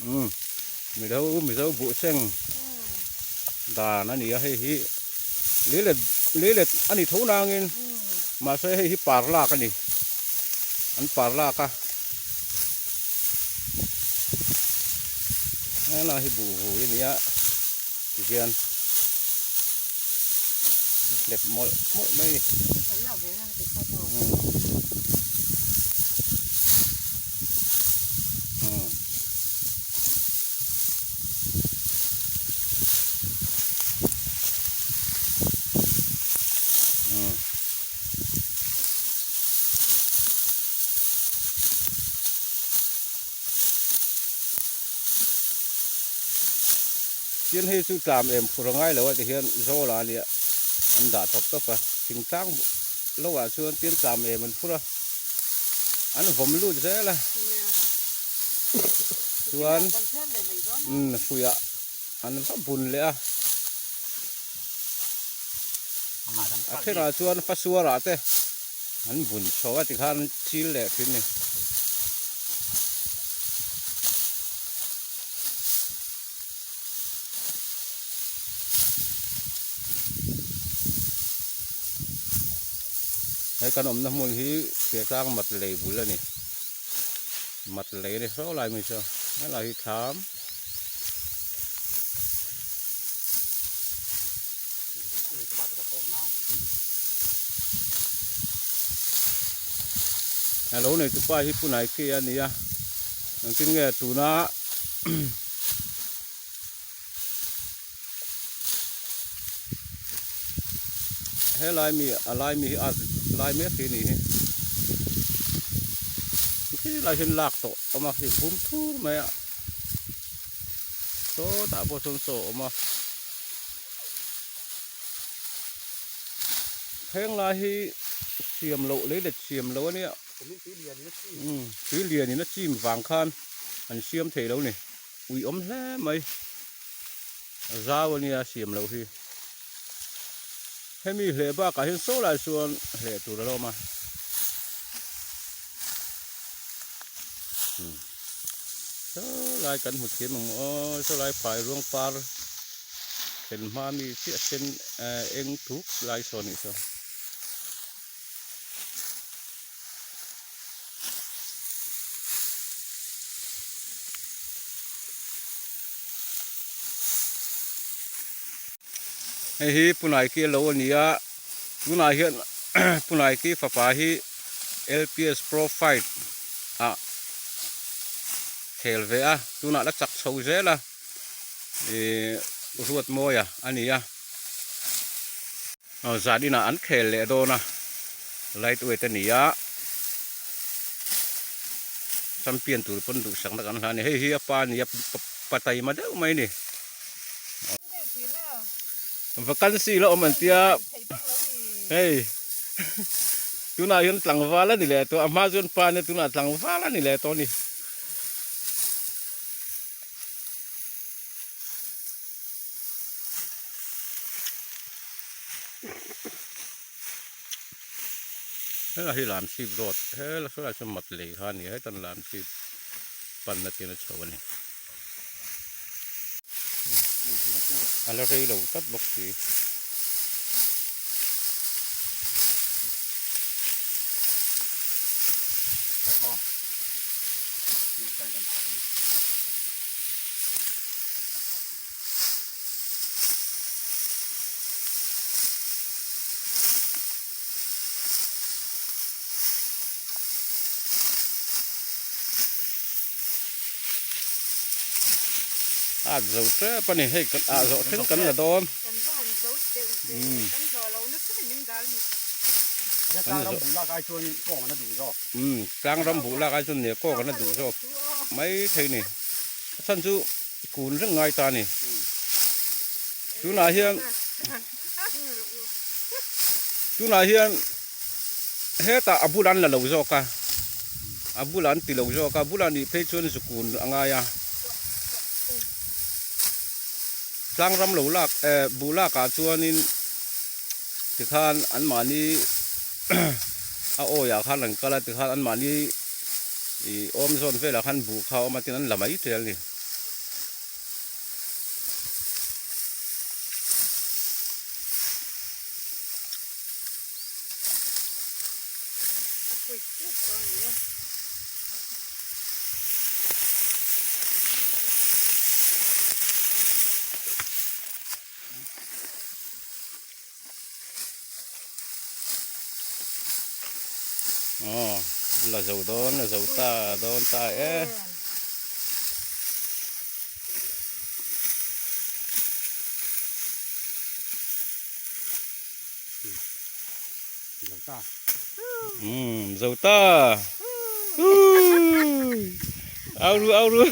Umm mizo mizo buh seng dan a ni a hei hi leilet leilet a ni tho nangin mahse hei hi par lak a ni an par lak a helai hi buh vui a ni a tihian hlep mawlh mawlh mai a ni. Tin hei chu tlam em phur a ngai lo a tihian zawl ah nia an dah tawp tawp a thingtlang lo ah chuan tin tlam em an phur a an vawm lut zel a chuan umm hruiah an va bun leh a a thenah chuan fasuar ah te an bun chho a tikhan an chil leh thin a ni. He kan awmna hmun hi Fiatlang mat lei bul a ni mat lei a ni hro lai mai chuan helai hi thlam a lo nei tupa hi Pu Naike a ni a engtin nge tuna Helai mi a lai mi hi a lai mek hi a nih hi helai hian lak tawh a awm a hei vum thur mai a sawtah pawh sawn saw a awm a heng lai hi siam loh lei let siam loh a nia tui lian in a chim vang khan an siam thei lo a ni. Ui awm hle mai a zau ania siam loh hi hemi hleh bakah hian saw lai chuan hleh tur a lo awm a saw lai kan hmu thiam ang aw saw lai phai ruang par thlen hma mi chiah sen eng tuk lai saw a nih saw. Hei hi Punaiki lo a ni a tunah hian Punaiki fapa hi LPS Pro Fight ah khel ve a tunah la chak chho zel a ihh Ruatmawia a ni a. Aw zan inah an khel leh dawn a light weight a ni a champion tur pawn duhsakna kan hla a ni hei hi a pa a ni a pa taima deuh mai a ni vacancy la awm an tia hei tunah hian tlangval a ni leh tawh a hma chuan pa a nia tunah tlangval a ni leh tawh a ni. Helai hi Lamsip road helai saw lai sawn mat lei kha a ni a hetan Lamsip panna tin a chho a ni a la rei lo tlat bawk si. At zo tep a ni hei kan ah zawh thleng kan la dawn umm tlang ram buh lak ai chuan ne kawng an la duh zawk mai thei ni a chhan chu Kun reng ngai ta a ni. Tunah hian tunah hian hetah a bulah an la lo zawk a a bulah an ti lo zawk a bulah nih phei chuan zu kun a ngai a tlang ram lo lak eh buh lakah chuanin tikhan anmahni a awiah khan an kal a tikhan anmahni ih awm zawn velah khan buh kha a awm a tin an la mai tel a ni. Aw la zo dawn la zo ta dawn ta e. Umm zo ta. Au ru au ru.